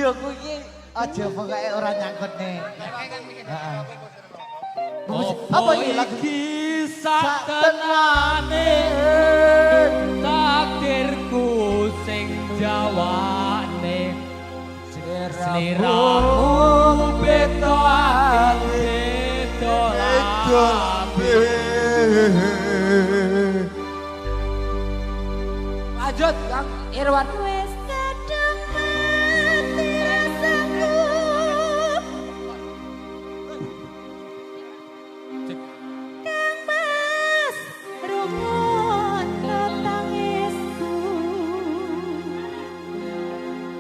Iya kuwi iki aja pokoke ora nyangkut nih. Heeh. Apa iki lagu? Iki sak tenane takdirku sing jawane, sliramu beda ati beda lambe. Lanjut Kang Irwan. Wis kadung mati rasaku. Kang Mas, rungokno tangisku.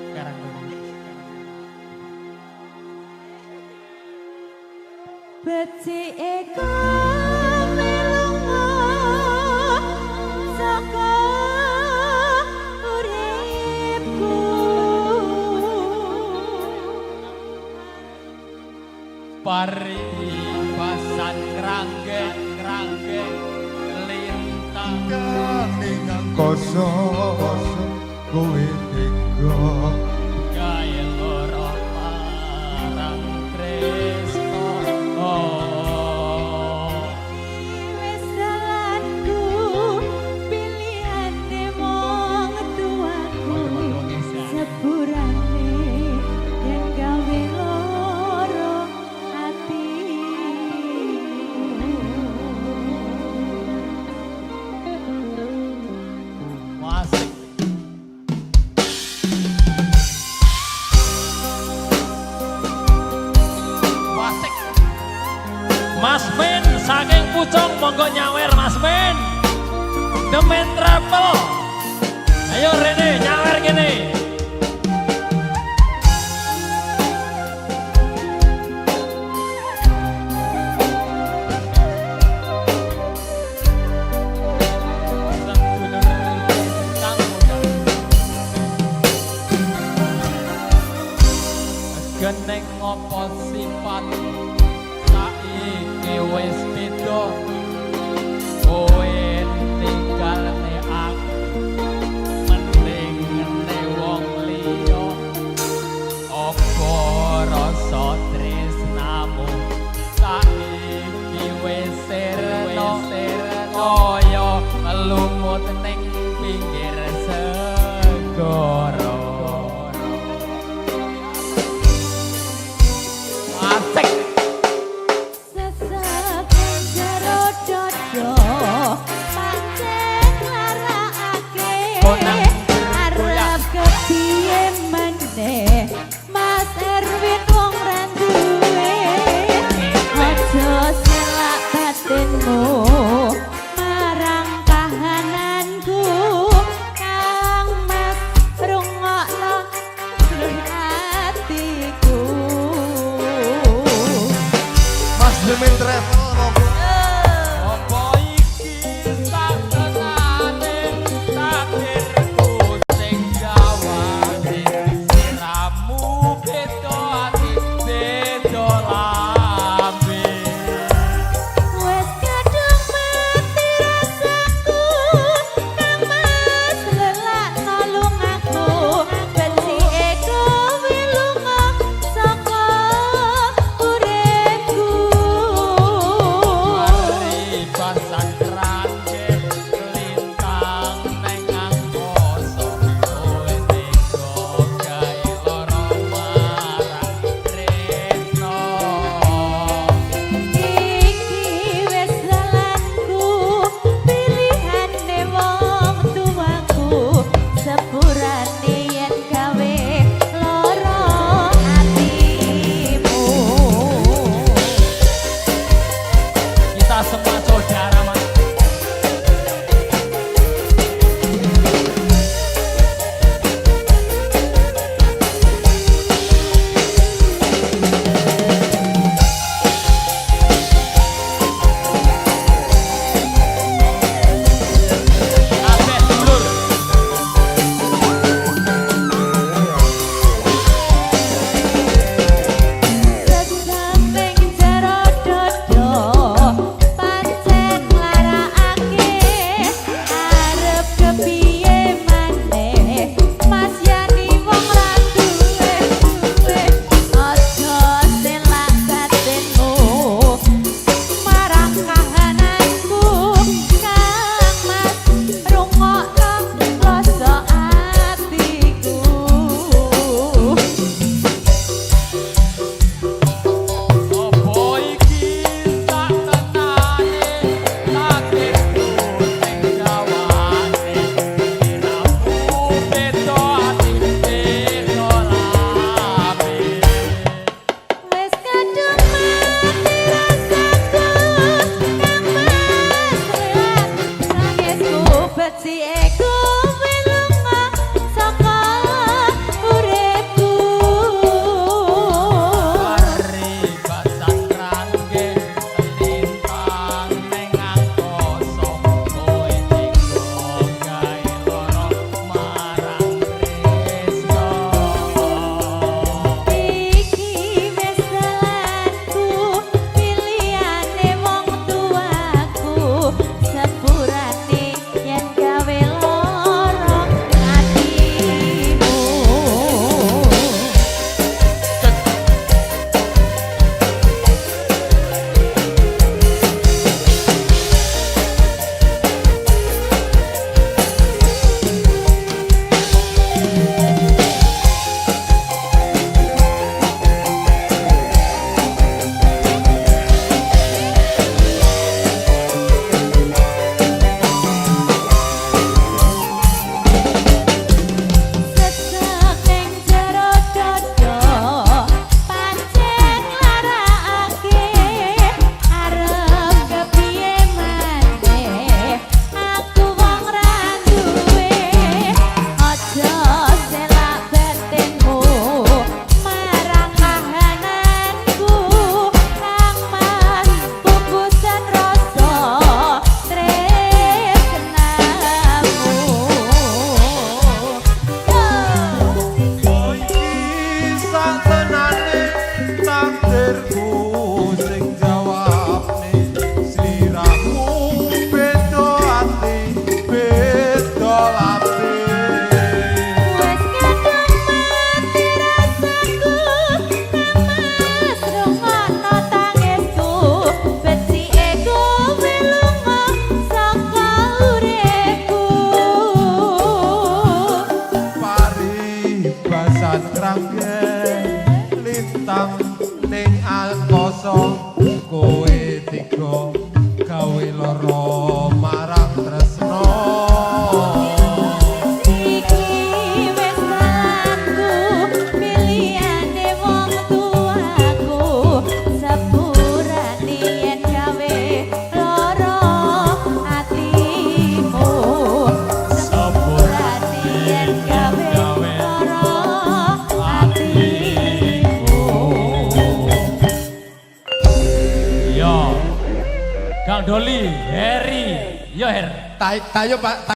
Sekarang dulu. Becike kowe lunga saka uripku. Paribasan kranggen kranggen lintang. Ning angkasa kowe tega gawe lara marang tresno. Oh. Wis dalanku pilihane wong tuaku, sepurane yen gawe loro atiku. Asik. Asik. Mas Men saking Pucung monggo nyawer, Mas Men. The Men Travel. Ayo rene nyawer kene. Sedulur bintang muda. Geneng ngopo sifat saiki wis beda, kowe tinggalne aku mending ngene wong liya. Apa rasa tresnamu saiki wis sirna kaya lumut ning pinggir segara? Asik. Sesek ing jero dada pancen larakake. Bonang. Arep kepiye meneh, Mas Erwin, wong ra duwe. Aja selak batinmu marang kahananku. Kang Mas, rungokno atiku. Mas Demen Travel monggo. Apa iki satenane takdirku sing jawane, sliramu beda. Bintang ning angkasa kowe tiga gawe lara marang tresno. Iki wis dalanku pilihane wong tuaku sepurane yen gawe lara atimu sepurane yen gawe lara atimu. Yo. Kang Doli, Heri, yo Her. Tayo Pak.